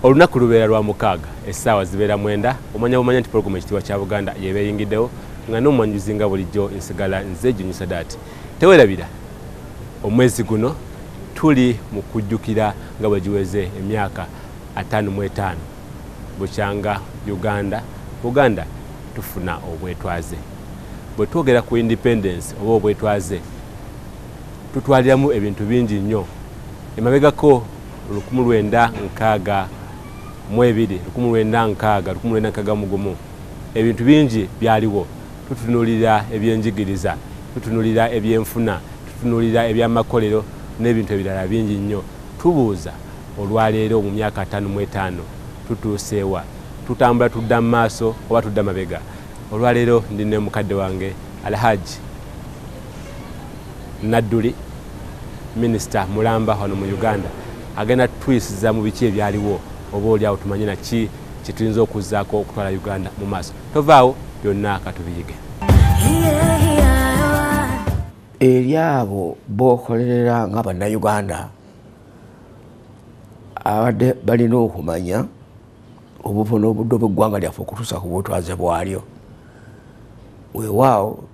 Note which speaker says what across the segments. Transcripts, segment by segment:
Speaker 1: Olunaku lubeera lwa mukaaga, essaawa zibeera 9. Omanya bumanya nti pulogulaamu Ekitiibwa kya Buganda yebeeyingiddewo nga n'omwanjuzi nga bulijjo nsigala nze Junior Sadat. Teweerabira, omwezi guno tuli mu kujjukira nga bwe giweze emyaka 55 bukyanga Uganda Buganda tufuna obwetwaze. Bwe twogera ku independence oba obwetwaze, tutwaliramu ebintu bingi nnyo. Emabegako 1962, 1960, 1961, ebintu bingi byaliwo. Tutunuulira ebyenjigiriza, tutunuulira ebyenfuna, tutunuulira ebyamakolero n'ebintu ebirala bingi nnyo. Tubuuza olwaleero mu myaka 55 tutuuseewa? Tutambula tudda mu maaso oba tudda mabega? Olwaleero ndi ne mukadde wange Alhaji Nadduli, minisita mulamba wano mu Uganda, agenda tuyisiza mu biki ebyaliwo, oba oliawo tumanye naki kyetuyinza okuzzaako okutwala Uganda mu maaso. Tovaawo, byonna katubiyige.
Speaker 2: Eri abo b'okolerera nga Bannayuganda abadde balina okumanya obuvo n'obuddo bw'eggwanga lyaffe okutuusa ku bwetwaze bwalyo. Weewaawo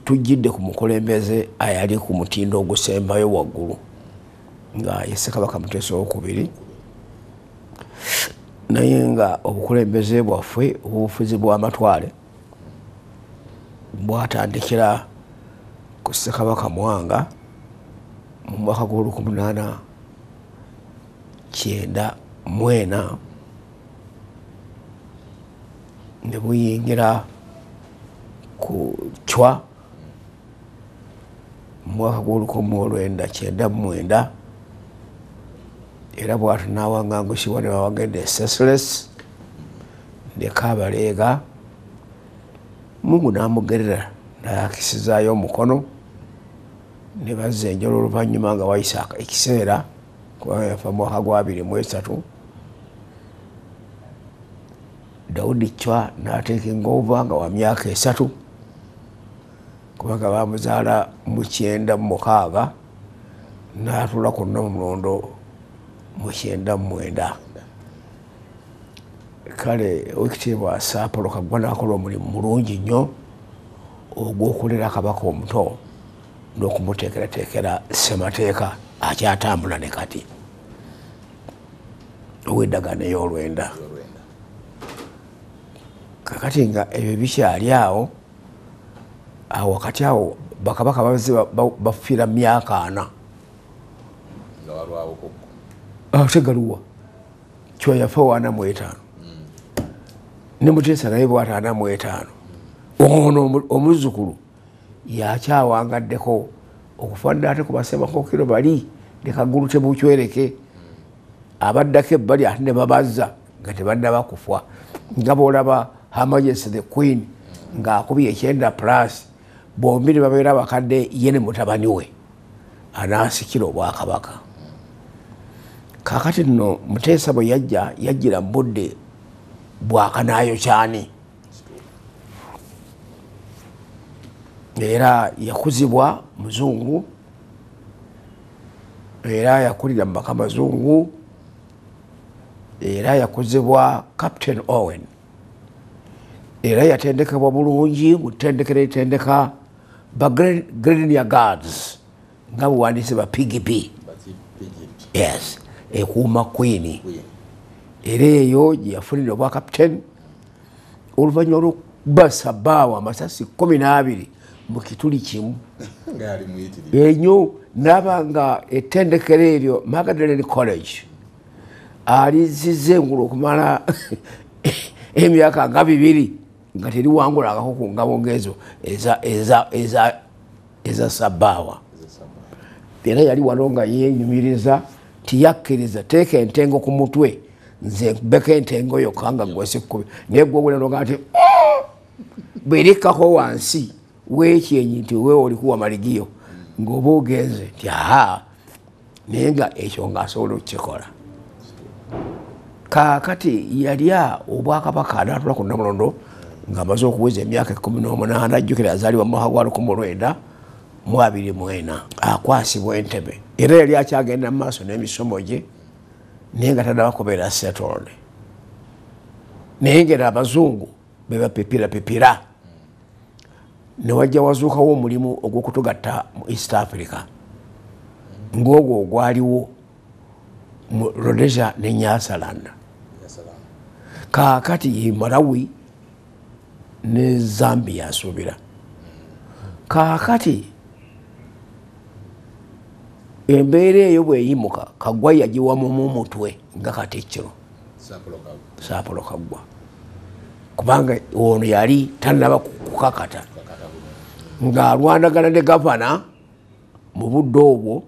Speaker 2: tujjidde ku mukulembeze ayali ku mutindo ogusembayo waggulu nga ye Ssekabaka Muteesa II, naye nga obukulembeze bwaffe obufuzi bw'amatwale bwatandikira ku Ssekabaka Mwanga mu mwaka gw'olukumi 894 ne buyingira ku Chwa mu mwaka gw'olukumi 999, era bw'atyo n'awangangusibwa ne bawagenda e Seychelles ne Kabalega. Mungu n'amugerera n'akisizaayo omukono ne bazza enjolo oluvannyuma nga wayise ekiseera, kubanga yafa mwaka gwa 23. Daudi Chwa n'ateeka over nga wa myaka 3, kubanga bamuzaala mu 96, n'atula ku Nnamulondo mu 99. Kale Oweekitiibwa Sir Apollo Kaggwa n'akola omulimu mulungi nnyo ogw'okulera kabaka omuto n'okumuteekerateekera ssemateeka akyatambula ne kati ow'endagaano ey'olwenda. Kakati nga ebyo bikyali awo awo, wakati awo bakabaka bazze bafiira myaka 4. Ate galuwa Chwa yafa wa 45, ne Muteesa naye bw'ati 45. Ono omuzzukulu yakyawangaddeko okufaanana ate ku bassemakokiro bali ne Kagulu tebukywereke abaddako ebbali, ate ne babazza nga tebannaba kufa, nga bw'olaba Her Majesty the Queen ng'akubye 90 plus, bombi ne babeera bakadde, ye ne mutabani we anaasikira obwakabaka. Kaakati nno Muteesa bwe yajja, yajjira mu budde bwakanaayo kyani, era yakuzibwa muzungu, era yakulira mu maka mazungu, era yakuzibwa Captain Owen, era yatendekebwa bulungi mu ttendekero eritendeka ba Grenadier Guards, nga buwandiise ba PGP. Yes, ekuuma Queen. Era eyo gye yafunira obwa captain oluvannyuma lw'okuba sabaawa amasasi 12 mu kituli kimu enyo, naaba nga ettendekero eryo Magdalen College aliziza engulu okumala emyaka nga 2 nga teriwangulangako ku ngabo ngezo eza sabaawa. Era yali wano nga yenyumiriza tiyakkiriza teeka entengo ku mutwe, nze nkubeko entengo yokka nga gwe sikkubi, naye gwe wulira nti bwerikkako wansi weekyenyi nti wewe olikuwa maligiyo ng'oba ogenze nti aha, naye nga ekyo ng'asobola okukikola. Kaakati yalya obwakabaka n'atula ku Nnamulondo ng'amaze okuweza emyaka 18. Ajjukira yazaalibwa mu mwaka gwa 1924, akwasibwa entebe, era yali akyagenda mu maaso n'emisomo gye. Naye nga tannaba kubeera settled. Naye ngera abazungu bebapipira pipira. Ne wajja wazuukawo omulimu ogw'okutugatta mu East Africa. Ng'ogwo ogwaliwo mu Rhodesia ne Nyasaland. Kaakati ye Malawi ne Zambia asuubira. Kaakati embeera eyo bweyimuka Kaggwa yagiwamu mu mutwe nga Katikkiro Sir Apollo Kaggwa, kubanga ono yali tannaba kukakata ng'alwanagana ne gavana mu budde obwo,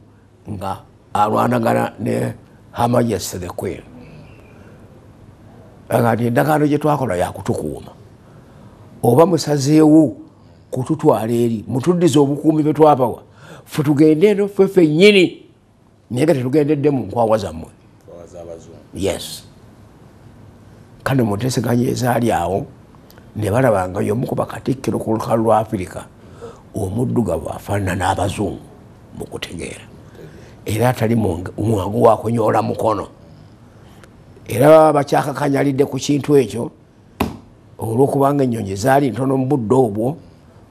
Speaker 2: nga alwanagana ne Her Majesty the Queen. Agati endagaano gye twakola yakutukuuma, oba musazeewo kututwala eri mutuddize obukuumi bwe twabawa, ffe tugende eno ffe ffennyini, naye nga tetugendedde mu nkwawa zammwe. Yes, kale mu nteeseganya ezaali awo ne balaba nga y'omu ku bakatikkiro ku lukalu lwa Afirika omuddugavu afaanana n'abazungu mu kutegeera, era atali mwangu wa kunyoola mukono. Era baba bakyakakanyalidde ku kintu ekyo olw'okubanga ennyonyi zaali ntono mu budde obwo,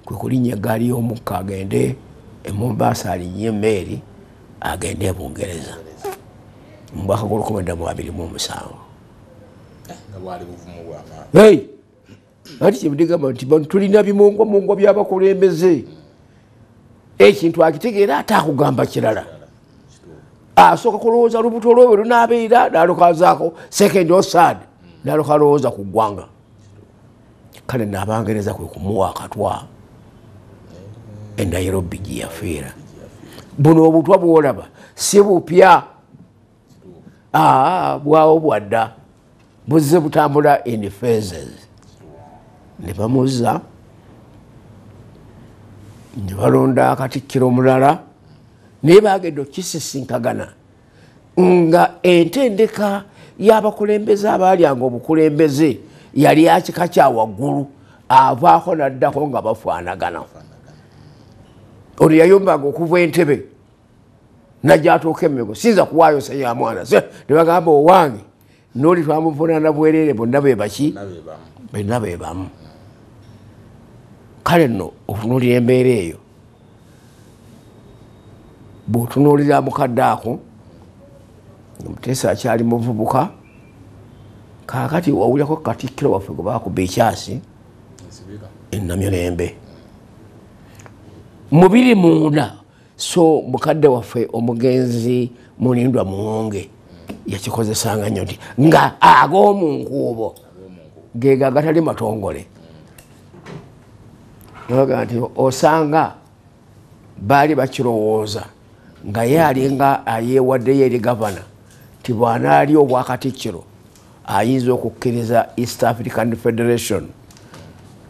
Speaker 2: kwe kulinnya eggaali y'omukka agende e Mombasa, alinnye emmeeri agende e Bungereza mu mwaka gw'1927. Anti kyemudigamba nti tulina bimongwamongwa by'abakulembeze, ekintu akitegeera ate akugamba kirala. Asooka kulowooza lubuto lwe bwe lunaabeera, n'alukazaako second or third, n'aluka alowooza ku ggwanga. Kale n'Abangereza kwe kumuwa akatwa e Nairobi gye yafiira. Buno obutwa bw'olaba si bupya, bwawo bwadda, buzze butambula in phases. Ne bamuzza ne balonda akatikkiro omulala, naye bagenda okukisisinkagana nga entendeka y'abakulembeze abaalyanga obukulembeze yali akika kya waggulu, avaako n'addako nga bafaanagana. Ono yayombanga okuva Entebe najja atuuka emmego, siyinza kuwaayo se ya mwana, ne bagamba owange n'oli twamuvunaana bwereere, bonna be baki, bonna be bamu. Kale nno otunuulira embeera eyo, bw'otunuulira mukadde ako Muteesa akyali muvubuka. Kaakati wawulirako Katikkiro waffe gwe baakuba ekyasi e Namirembe mu 2004. So mukadde waffe omugenzi Mulindwa Muwonge yakikozesanga nnyo nti nga ag'omu nkuubo gega agatali matongole. Nabaga nti osanga baali bakirowooza nga ye alinga ayeewaddeyo eri gavana ti bw'anaali obwakatikkiro ayinza okukkiriza East African Federation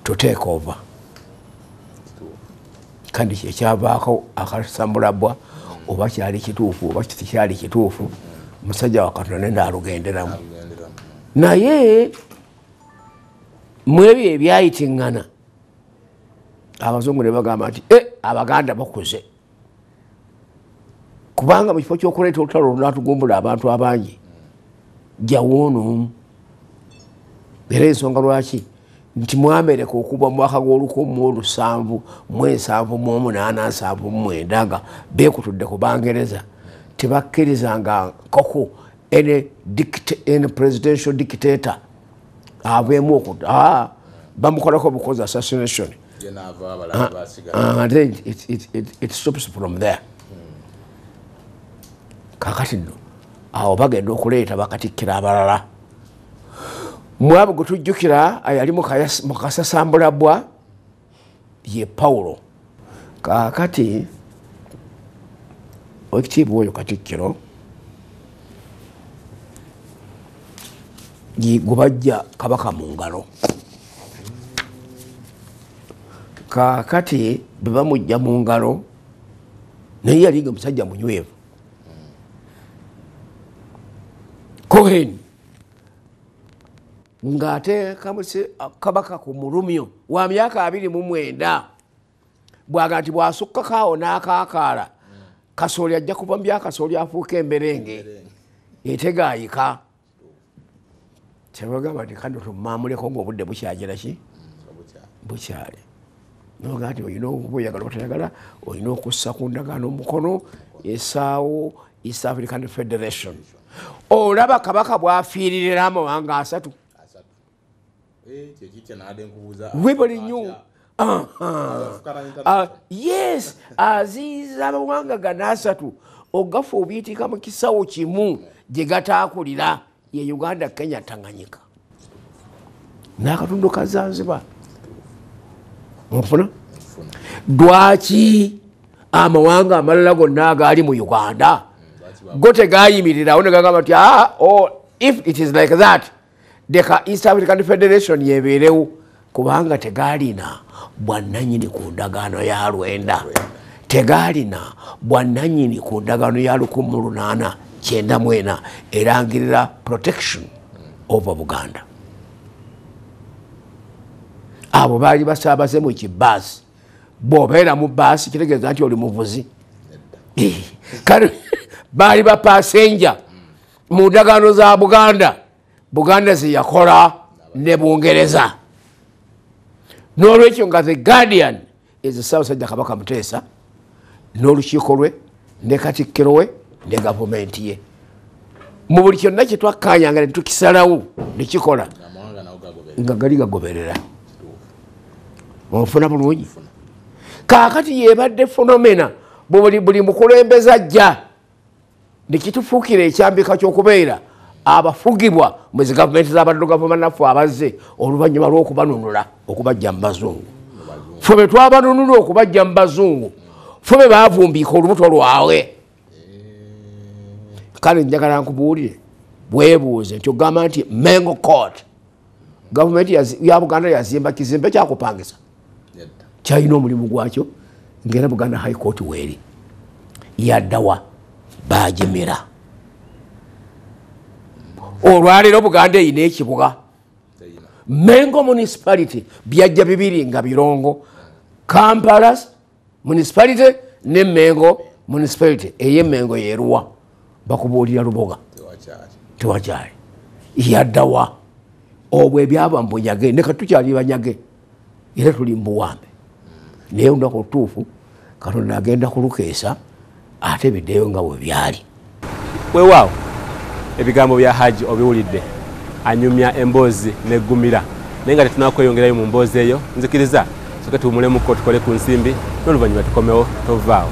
Speaker 2: to take over. Kandi kyekyavaako akasambulabwa, oba kyali kituufu oba tekyali kituufu, musajja wa Katonda ne naalugenderamu. Naye mu ebyo ebyayitiŋŋana abazungu ne bagamba nti e Abaganda bakuze, kubanga mu kifo ky'okuleeta olutalo olunatugumbula abantu abangi jawoono. Era ensonga lwaki nti mu Amerika okuva mu mwaka gw'1778 79 nga beekutudde ku Bangereza, tebakkirizanga nkoko any presidential dictator aveemu oku bamukolako bukozi assassination. And then it stops from there. Kakati nno awo bagenda okuleeta bakatikkiro abalala. Mwabo gwe tujjukira ayali mu kasasambulabwa ye Paulo. Kaakati owekitiibwa oyo Katikkiro gwe bajja Kabaka mu ngalo. Kaakati bwe bamujja mu ngalo, naye yali nga musajja munywevu Cohen, ng'ateeka Kabaka ku mulumyo wa myaka 29, bwaga nti bw'asukkako awo n'akaakaala kasooli ajja kuva mu byakasooli afuuka emberenge. Etegayika. Kyebagamba nti kano tumamuleko ng'obudde bukyagira ki? Bukyali. Noga nti olina okuba oyagala otayagala, olina okussa ku ndagaano omukono esaawo East African Federation. Olaba Kabaka bw'afiiririra amawanga asatu. Webale nnyo. Yes, aziiza amawanga gano asatu ogafa obiyitika mu kisawo kimu gye gataakulira ye Uganda, Kenya, Tanganyika n'akatundu ka Zanzibar. Onfuna? Lwaki amawanga amalala gonna agaali mu Uganda go tegayimirirawo ne gagamba nti oh, if it is like that, leka East African Federation yebeerewo, kubanga tegaalina bwannannyini ku ndagaano ya lwenda, tegaalina bwannannyini ku ndagaano ya 1894 erangirira protection over Buganda. Abo baali basaabaze mu kibaasi. Bw'obeera mu baasi kitegeeza nti oli muvuzi. Kale baali bapasenja mu ndagaano za Buganda, Buganda ze yakola ne Bungereza. N'olwekyo nga the guardian is Ssaabasajja Kabaka Muteesa n'olukiiko lwe ne Katikkiro we ne gavumenti ye. Mu buli kyonna kye twakkaanyanga ne tukisalawo ne kikola nga gali gagoberera. Onfuna bulungi? Kaakati yebadde phenomena buli mukulembeze ajja ne kitufuukira ekyambika ky'okubeera abafugibwa mu zi gavumenti z'abaddugavu bannaffe abazze oluvannyuma lw'okubanunula okubajja mu bazungu. Ffe bwe twabanunula okubajja mu bazungu, ffe bwe baavumbiika olubuto lwabwe. Kale njagala nkubuulire, bwebuuze nti ogamba nti Mengo Court, gavumenti ya Buganda yazimba kizimbe kyakupangisa, kyalina omulimu gwakyo ng'era Buganda High Court weeri yaddawa baagimira. Olwaleero Buganda erina ekibuga Mengo Municipality, byajja bibiri nga birongo, Kampala Municipality ne Mengo Municipality. Ey'Emengo yeeruwa bakubuulira Luboga tewakyali yaddawa. Obwo ebyaba mu bunyage ne katukyali banyage era tuli mu buwambe, naye olunaku olutuufu Katonda agenda kulukeesa ate biddeyo nga bwe byali.
Speaker 1: Weewaawo ebigambo bya Haji obiwulidde, anyumya emboozi neggumira, naye nga tetunakweyongerayo mu mboozi eyo, nzikiriza soke tuwumulemuko tukole ku nsimbi n'oluvannyuma tukomewo, tovaawo.